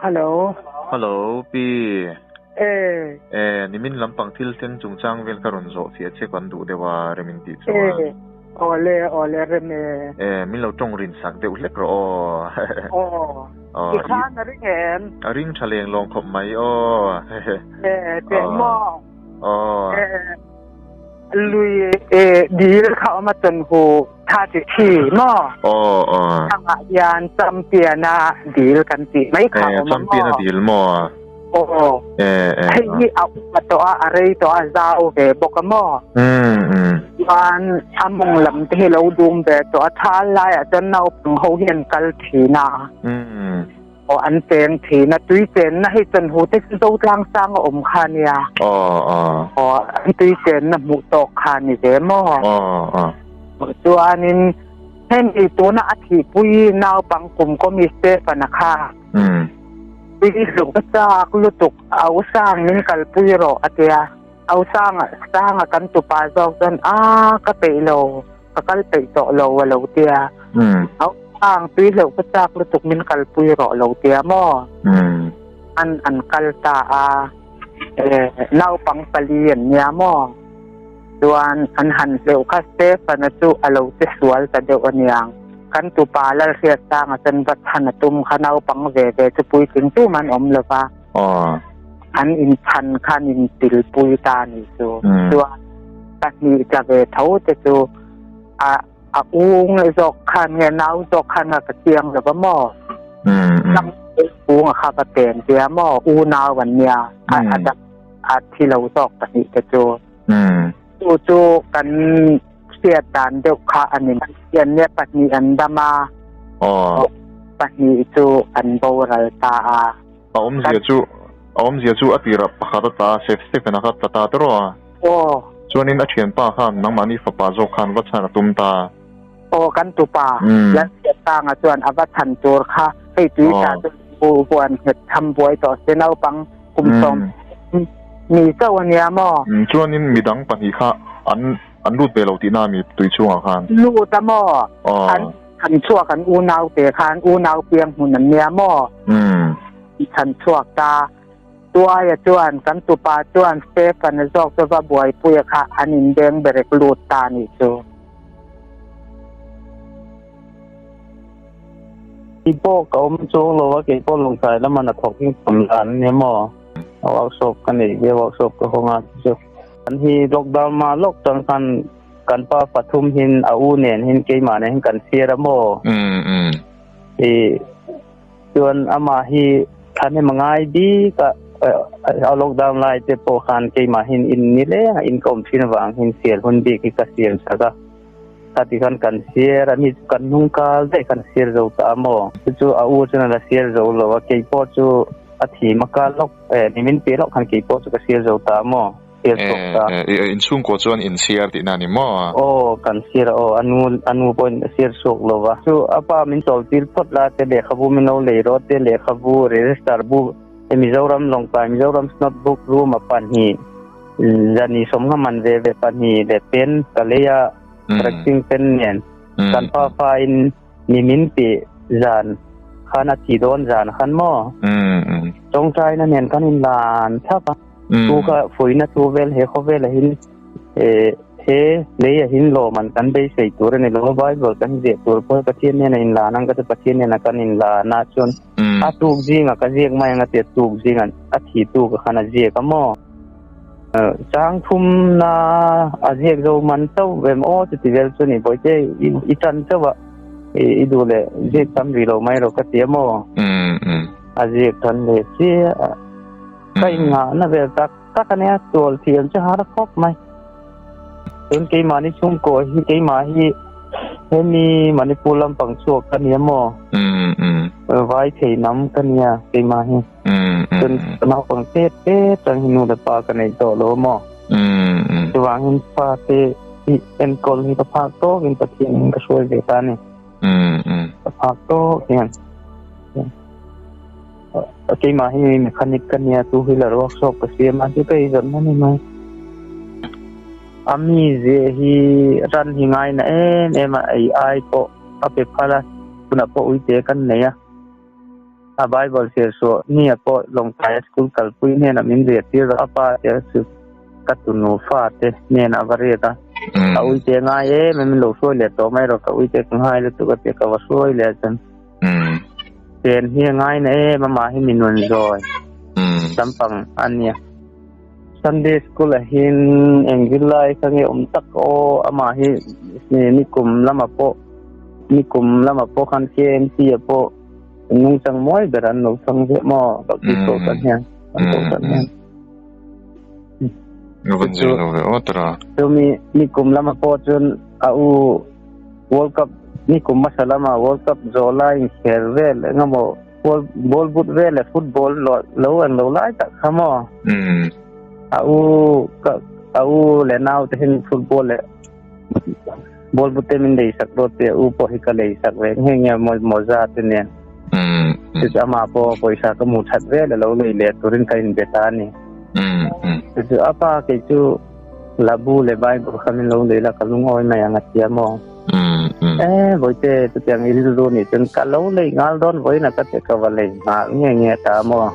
Hello. Hello Pi. Eh. Eh, nimin lampang thil thleng chungchang vel ka rawn zawh fiah che kan duh deuh a, rem in tih chuan. Eh, awle awle rem e. Eh, min lo tawng rin sak deuh hlek rawh aw. Aw. Aw. I khan a ring em? A ring tha leng lawng khawp mai aw. Eh, teh maw? Aw. Eh, lui eh dil kha awm a chawn hu tha chi thi maw? Aw aw. Thangah hian champion a dil kan tih mai kha Eh, awm a champion a maw? dil maw? Aw. Eh eh. Hei hi a upa tawh a, a rei tawh a, zau ve bawk a maw? Um um. Chuan a mawng lam te hi lo dum ve tawh a, thal laiah chuan naupang ho hi an kal thin a. Um. Aw an cheng thin a, tui chenna hei chanhu te chu Zotlang sang a awm kha nia. Aw aw. Aw an tui chenna hmuh tawk kha ni ve maw? Aw aw. Chuanin hemi tuna a thihpui naupang kum kaw mi Stephen-a kha. Um. Tui hluk ka chak lutuk au sang min kalpui rawh a tia. Au sanga sanga kan tupa zawk chuan a ka peih lo ka kal peih tawh lo a lo tia. Um. Au sang tui hleuh ka chak lutuk min kalpui rawh lo tia maw? Um. An an kal ta a eh naupang pali an nia maw? Chuan an han hleuh kha Stephen-a chu a lo che sual ta deuh aniang. Kan tupa Lalhriatsanga chuan va chhan a tum kha naupang ve ve chu puitling tum an awm lo va. An inchhan kha an intilpui ta a nih chu. Chuan pahnih tla ve tho te chu a a u nge zawk khan nge nau zawk khan nga ka chiang lo va maw? Tlang unga kha va pen tia maw? U nau an nia a a a thi lo zawk pahnih te chu. Chu chu kan hriat dan deuh kha a ni. Pathian nia pahnih an dam a, pahnih chu an boral ta a. A awmzia chu, a awmzia chu a tirah pakhat a tla a, Sef Stephen a kha tla ta tawh a. Chuanin a thianpa khan nangmahni fapa zawk khan va chhan a tum ta. Aw, kan tupa Lalhriatsanga chuan a va chhan tur kha hei tui ta chu huan nghet tham buai tawh se naupang kum sawm mi chauh a nia maw? Chuanin midang pahnih kha an an lut ve lo tihna mi tui chhungah khan. Lut a maw? An chhan chhuak an unau te khan unau piang hmun an nia maw? Chhan chhuak ta. Tuaia chuan kan tupa chuan Stephen-a zawk chu va buaipuia kha an inbeng berek lut ta a nih chu. Kei pawh ka awm chuang lo a, kei pawh Lawngtlai lama hnathawk hi ka awm dan a nia maw? Workshop ka neih ve, workshop ka hawng a chu. Kan hi lockdown hma lawk chuan khan kan pa pathum hin a u nen hin keimah nen hin kan share a maw? Ih chuan amah hi thahnem a ngai bik a, a lockdown lai te pawh khan keimah hin in ni leng a in ka awm thin avang hin sial hun bik hi ka siam sak a. Khati khan kan share a ni chu kan hnung kal daih kan share zo ta a maw? Chu chu a u chuan a la share zo lo a, kei pawh chu a thim a kal lawk eh ni min pe lawk khan kei pawh chu ka share zo ta a maw? Share chhuak ta. Eh, in chhungkaw chuan in share tihna a ni maw? Aw, kan share a aw, a nu a nu pawhin a share chhuak lo va. Chu a pa min chawl tir phawt la te lehkhabu min lo lei rawh te lehkhabu register bu Mizoram Lawngtlai Mizoram Snot Book Room a pahnih Zani sawmnga man ve ve pahnih leh pen ka lei a, correcting pen nen kan pa fa in ni min ti zan khan a thi dawn zan khan maw tawngtaina nen kan in lan thlap a, thu kha fuihna thu vel he khawvel ah hin he lei ah hin lawm an kan beisei tur a ni lo a, Bible kan ziah tur pawh hi Pathian nen a in lan ang ka ti Pathian nen a kan in lan a chuan A tuk zingah ka ziak mai ang a ti a, tuk zingah a thi tu ka khan a ziak a maw? Chang thum na a ziak zo man chauh ve maw chuti vel chu ni Bawihte i tan chauh a i duh leh ziak tam rih lo mai rawh ka ti a maw? A ziak tan leh chiah a, ka inngahna vel tak tak a nia, tual thiam chu har khawp mai. Tun keimahni chhungkaw hi keimah hi hemi Manipur lampang chhuak ka nia maw? Vai thei nam ka nia keimah hi. Tun naupang tet tet tang hi nu leh pa ka nei tawh lo maw? Chuvangin fa te hi enkawl hi ka phak tawkin Pathianin ka hruai ve ta a ni. Ka phak tawk hian. Keimah hi mechanic ka nia two wheeler workshop ka siam a chu ka eizawn na ni mai. A mizia hi ran hi ngai na em em a ei ai pawh a pe phal a tunah pawh uite kan nei a. A Bible zir suah nia pawh Lawngtlai a school kalpui hnenah min riah tir a pa te a chu ka tunu fa te hnenah a va riat a. A uite ngai em em min lo hruai leh tawh mai rawh ka uite ka ngai lutuk a tia ka va hruai leh chuan. Chen hi a ngai na em amah hi mi nun zawi lampang a nia. Sunday school ah hian eng zirlai kha nge awm tak aw amah hi nikum lamah pawh nikum lamah pawh khan KMC ah pawh nungchang mawi ber an lo thlang zeuh maw Baptist Kohhran hian an Kohhran hian. Chumi nikum lamah pawh chuan a u World Cup nikum hmasa lama World Cup zawh lai inkhel vel engemaw ball ball but vel leh football lo lo ang lo lai tak kha maw a u ka a u leh nau te hian football leh ball but te min lei sak dawt te a u pawh hi ka lei sak ve nghe nghe maw mawza te nen chu chu amah pawh pawisa ka hmuh that vel a lo lei leh turin ka inbe ta a ni chu chu a pa kei chu Labu leh Bible kha min lo lei la ka lungawi mai ang a tia maw? E Bawihte chutiang i rilru nih chuan ka lo lei nghal dawn vawiin a ka che ka va lei nghal nge nge ta maw?